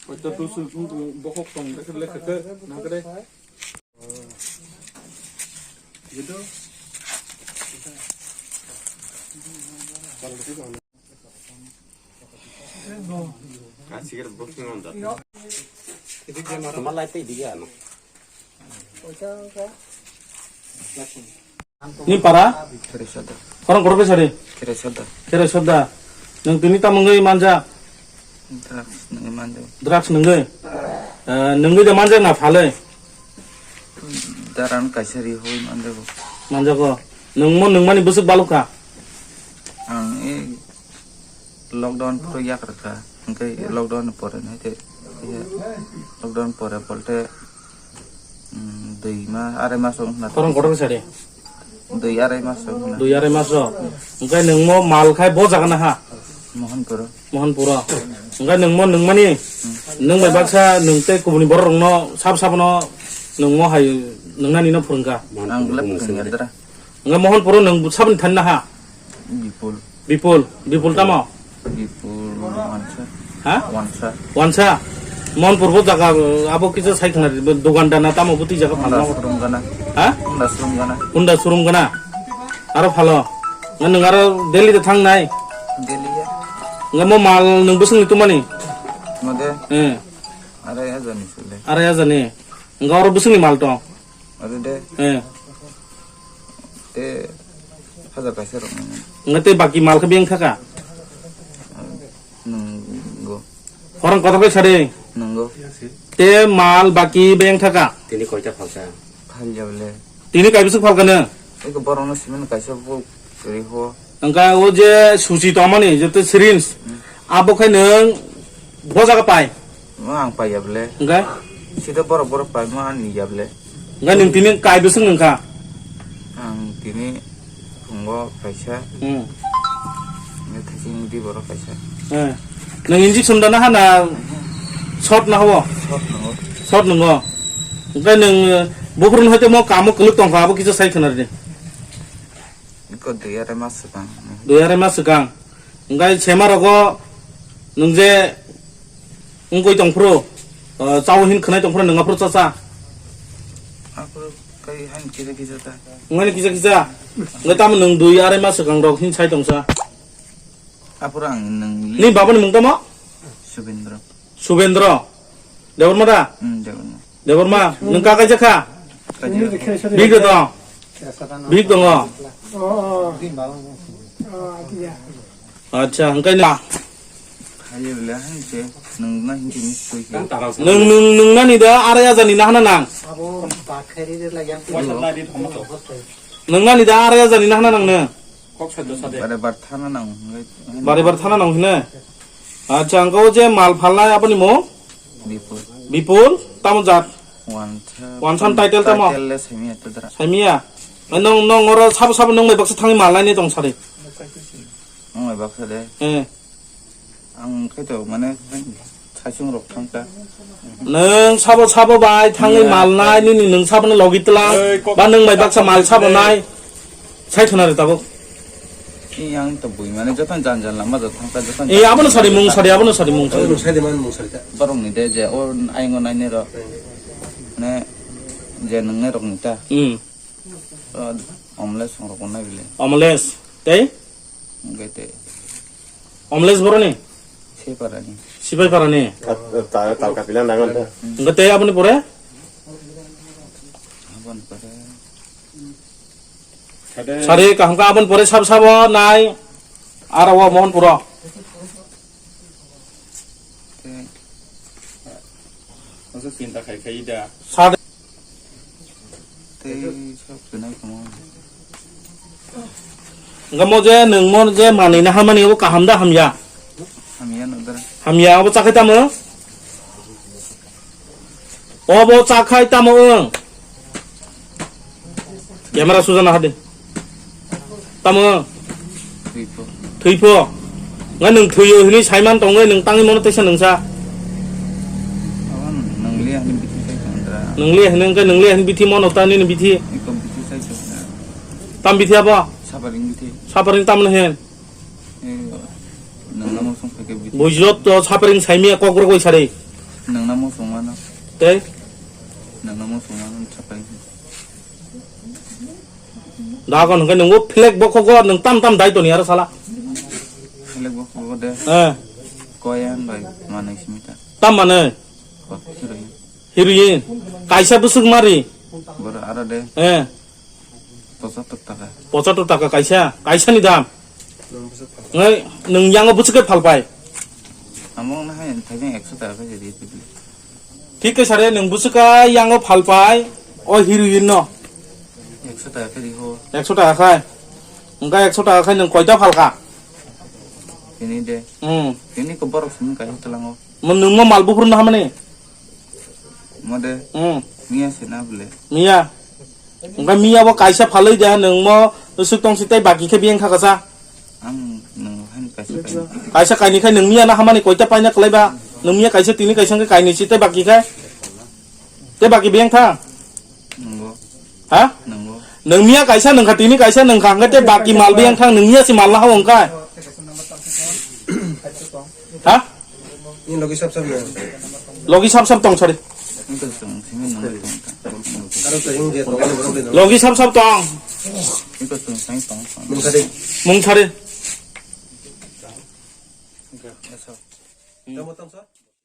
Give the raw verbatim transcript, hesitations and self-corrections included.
Koi to tu su, bokhok tong, dekhe lekhe khe, nang khe de. Ni para? Kere soda. Korang korok sari? Kere soda. Kere soda. Nang tini tamo ngai manja? Drugs nang manja. Drugs nang ngai? Eh, nang ngai de manja na phale? Daran kaisa ri hoi manja go. Manja go. Nang mo nang mani busuk baluk ka? Ang e lockdown poro yak rwkha, hwnkhe lockdown ni pore nai tei, iya, lockdown pore bolte, mm, dui ma, arai mas wng khna. Korong kotor sari? Dui arai mas wng khna. Dui arai mas o. Hwnkhe nwng mo mal khai bo jaga na ha? Mohanpuro. Mohanpuro. Hwnkhe nwng mo nwng mani, nwng bai baksa nwng tei kubuni borok rok no sab sab no nwng mo hai nwng nani no phwrwng kha? Ang le phwrwng ya dra. Hwnkhe Mohanpuro nwng saboni thani na ha? Bipul. Bipul, Bipul tamo? Bipul wansa. Ha? Wansa. Wansa. Mohanpur bo jaga, abo kisa sai khna ri, dugan dana tamo bo twi jaga Honda phalna. Showroom gana. Ha? Honda showroom gana. Honda showroom gana. Aro phalo. Nga nwng aro Delhi de thang nai? Delhi ya. Nga mo mal nwng bwswngni tumani? Mode? Eh. Arai hajar ni sule. Arai hajar ni. Nga oro bwswngni mal tong? Ode de. Eh. Te hajar kaisa rok nang. Nga te baki mal khe beng thaka? Nunggo. Horang kotor khe sari? Nunggo. Te mal baki beng thaka? Tini koita phalsa? Phalya bole. Tini kai bwswk phalka nang? Eko borokno cement kaisa bo riho. Hwnkhe o je suchi tongmani, je te syringe, hmm, abo khe nwng bo jaga pai? Mo ang paiya bole. Hwnkhe? Sida borok borok paimo ani ya bole. Hwnkhe nwng tini kai bwswk nwng kha? Ang tini phungo kaisa. Hmm. Nge thaching di borok kaisa. Eh. Nwng injection dana hana shot na habo? Shot nango. Shot nango. Hwnkhe nwng, eh, buphuru hai temo kamo kwlwk tongkha abo kisa sai khna rwdi. Iko dui arai mas swkang. Dui arai mas swkang. Hwnkhe sema rogo nwng je wngkoi tongphuru, uh, chao hin khwnai tongphuru nwng aphuru chacha? Aphuru kai han kisa kisa ta. Wngmani kisa kisa? Hwnkhe tamo nwng dui arai mas swkang rok hin sai tongsa? Aphuru ang nwng li- Ni babani mung tamo? Subendra. Subendra. Debbarma da? Hmm, Debbarma. Debbarma, nwng ka kaijak kha? Kaijak. Bihik de tong? Bihik tongo? Acha, hwnkhe na? Khaye bole, hai se, nwng na hinti miss koi khe. Nwng, nwng, nwng nani da arai hajar ni nahana nang? Nwng nani da arai hajar ni nahana nang nwng? Kok sado sade. Bare bar thana nang hwnwi. Bare bar thana nang hwnwi. Acha, ang kau je mal phalnai aboni mung? Bipul. Bipul, tamo jat? Wansa. Wansa title tamo? Title le saimiya to dra. Saimiya? Nong, nong oro sabo sabo nong bai baksa thangwi mal naini tong sari? Nong bai baksa de. Eh. Ang khe to mane saichung rok thang ta. Nwng sabo sabo bai thangwi mal nai nini nwng sabo no logi tlang ba nwng bai baksa mal sabo nai sai thuna re tabuk. Yang to bui mane joto jan jan lama joto thang ta joto. Eh, abono sari mung sari, abono sari mung sari. Mung sari man mung sari ta. Borok ni de je o aingo nai ne ro. Ne je nwng ne rok ni ta. Hmm. Omles songrok nai bile. Omles tei? Hwnkhe tei. Omles boroni? Sipairani. Sipairani? Ta-, ta-, talka pila nangan ta. Hwnkhe tei aboni pore? Aboni pore. Sari kaham kha aboni pore sab sabo nai. Aro o Mohanpuro. Tei. Asa chinta khai khai da. Sade. Tei sab chinai kamo. Hwnkhe mo je nwng mo je manwi na hamani obo kaham da hamya? Hamya no dara. Hamya obo chakhai tamo? Obo chakhai tamo wng? Camera sujana hadi. Tamo? Thwipo. Thwipo. Nga nwng thwiyo hinwi saiman tongwi nwng tangwi mono teisa nwngsa. Abo nwng liya hinwi bithi sai tongdra. Nwng liya hinwi wngkhe nwng liya hinwi bithi mono ta nini bithi. Iko bithi sai tongdra. Tam bithi abo? Saparing bithi. Saparing tamno hin? Eh, nwng namo song phai khe bithi. Bujot to saparing saimiya kokrok oi sari. Nangna mo songmano. Tei? Nangna mo songmano sapai. Dagon hwnkhe nungbo flag bokhogo nwng tam tam dai toni aro sala. Flag bokhogo de. Eh. Koyan bai manai simita. Tam manai. Ko, heroin. Heroin. Kaisa bwswk mari. Boro aro de. Eh. Pochattor taka. Pochattor taka kaisa, kaisa ni dam. Ngai, nwng yango bwswk khe phalpai? Amo na hai thaijang ekso taka khe ri tibli. Thik khe sare nwng bwswk khe yango phalpai, o heroin no. Ekso taka khe ri ho. Ekso taka khai. Wngkha ekso taka khai nwng koita phalkha? Tini de. Hmm. Tini ko borok simi kaisa tlango. Mo nwng mo mal buphuru no hamani? Mode. Hmm. Miya se na bole. Miya. Wngkha miya bo kaisa phalwi de nwng mo swk tong si tei baki khe biyang kha kasa. Ang nwng han kaisa kaisa. Kaisa kaini khai nwng miya na hamani koita paina kwlai ba. Nwng miya kaisa tini kaisa wngkha kaini si tei baki khai. Tei baki biyang tha. Nungo. Ha? Nungo. Nwng miya kaisa nwng kha tini kaisa nwng kha wngkha tei baki mal biyang thang nwng miya si mal na ha wngkha. Ha? Ni logi sap sap ya. Logi sap sap tong sari. Ito song simi nungo tong ta. Aro to hing je to borok de. Logi sap sap tong. Ito song sing tong. Mung sari. Mung sari. Tamo tong sa.